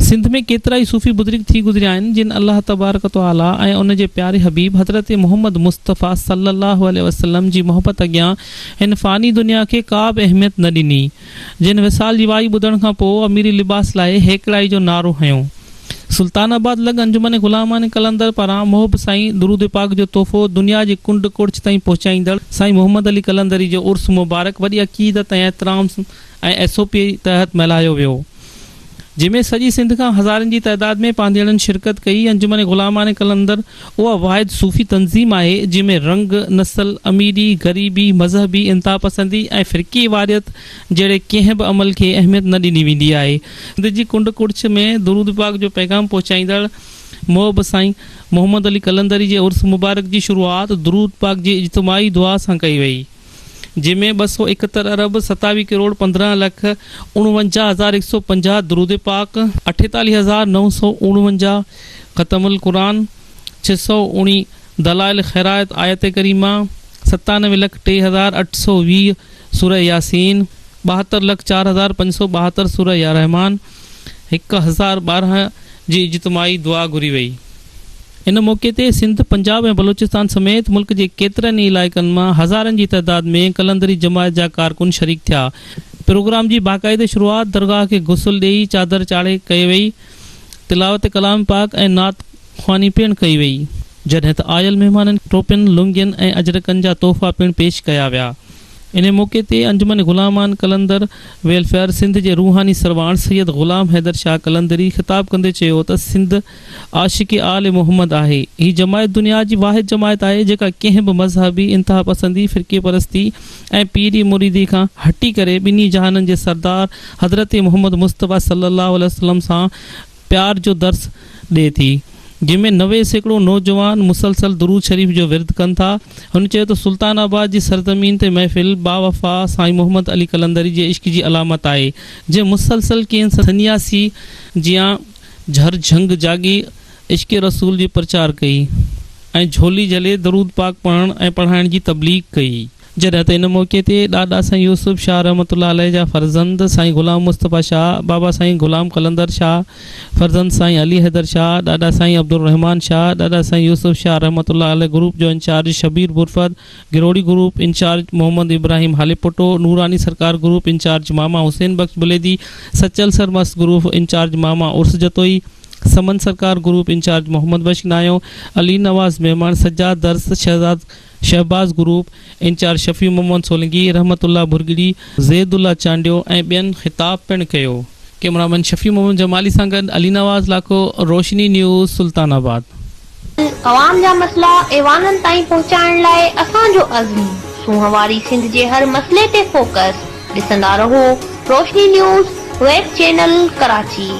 سنڌ ۾ ڪيترائي صوفي بزرگ ٿي گذريا آهن، جن الله تبارڪ تعاليٰ ۽ ان جي پياري حبيب حضرت محمد مصطفيٰ صلّي الله عليه وسلّم جي محبت اڳيان هن فاني دنيا کي ڪا به اهميت نه ڏني، جن وصال جي وائي ٻڌڻ کان پوء اميري لباس لاهي هيڪڙائي جو نعرو هنيو. سلطان آباد لڳ انجمن غلامان قلندر پاران محب سائين درود پاڪ جو تحفو دنيا جي ڪنڊ ڪڙڇ تائين پهچائيندڙ سائين محمد علي قلندري جو عرس مبارڪ وڏي عقيدت ۽ احترام ۽ ايس او پي تحت ملهايو ويو. جنهن ۾ سڄي سنڌ کان هزارن جي تعداد ۾ پانڌيئڙن شرڪت ڪئي. انجمن غلامان قلندر اها واحد صوفي تنظيم آهي، جنهن ۾ رنگ، نسل، اميري، غريبي، مذهبي انتهاپسندي ۽ فرقي واريت جهڙي ڪنهن به عمل کي اهميت نه ڏني ويندي آهي. سنڌ جي ڪنڊ ڪڙڇ ۾ درود پاڪ جو پيغام پهچائيندڙ محب سائين محمد علي قلندري جي عرس مبارڪ جي شروعات درود پاڪ جي اجتماعي دعا سان ڪئي وئي. جنهن ۾ 271 ارب 27 ڪروڙ 15 لک 49150 درود پاڪ، 48949 ختم القرآن، 619 دلائل خيرات آيت ڪريمه، 97 لک 3820 سوره ياسين، 72 لک 4572 سوره يا رحمان، 1012 جي اجتماعي دعا گهري وئي. ان موقعي تي سنڌ، پنجاب ۽ بلوچستان سميت ملڪ جي ڪيترن ئي علائقن مان هزارن جي تعداد ۾ قلندري جماعت جا ڪارڪن شريڪ ٿيا. پروگرام جي باقاعدي شروعات درگاهه کي غسل ڏئي چادر چاڙهي ڪئي وئي. تلاوت ڪلام پاڪ ۽ نعت خواني پڻ ڪئي وئي. جڏهن ته آيل مهمانن کي ٽوپين، لنگين ۽ اجرڪن جا تحفا پڻ پيش ڪيا ويا. انهي موقعي تي انجمن غلامان قلندر ويلفيئر سنڌ جي روحاني سرواڻ سيد غلام حيدر شاهه قلندري خطاب ڪندي چيو ته سنڌ عاشق آل محمد آهي، هي جماعت دنيا جي واحد جماعت آهي جيڪا ڪنهن به مذهبي انتهاپسندي، فرقي پرستي ۽ پيري مريدي کان هٽي ڪري ٻنهي جهانن جي سردار حضرت محمد مصطفيٰ صلي الله عليه وسلم سان پيار جو درس ڏئي ٿي، جنهن ۾ 90% نوجوان مسلسل درود شريف جو ورد ڪن ٿا. هن چيو ته سلطان آباد جي سرزمين تي محفل باوفا سائين محمد علي قلندري جي عشق جي علامت آهي، جنهن مسلسل ڪنهن سنياسي جيان جھر جھنگ جاڳي عشق رسول جي پرچار ڪئي ۽ جھولي جھلي درود پاڪ پڙهڻ ۽ پڙهائڻ جي تبليغ ڪئي. جڏهن ته ان موقعي تي ڏاڏا سائين يوسف شاهه رحمة الله عليه جا فرزند سائين غلام مصطفيٰ شاهه، بابا سائين غلام قلندر شاهه، فرزند سائين علي حيدر شاهه، ڏاڏا سائين عبدالرحمان شاهه، ڏاڏا سائين يوسف شاهه رحمة الله عليه گروپ جو incharge Shabbir Burfat, Girori group incharge Muhammad Ibrahim Halepoto, Noorani Sarkar group incharge Mama Hussain Bakhsh Buledi, Sachal Sarmast group incharge Mama Urs Jatoi, Saman Sarkar group incharge Muhammad Bakhsh Nayo, Ali Nawaz Memon, Sajjad Dars, Shahzad Shahbaz group incharge Shafi Muhammad Solangi, Rahmat Ullah Bhurgri, Zaid Ullah Chandio ۽ ٻين خطاب پڻ ڪيو. Camera man Shafi Muhammad Jamali سان گڏ علي نواز لاکو، روشني news, سلطان آباد. عوام جا مسئلا ايوانن تائين پهچائڻ لاء اسان جو عزم، سونهن واري سنڌ جي هر مسئلي تي فوڪس، ڏسندا رهو Roshni news web channel Karachi.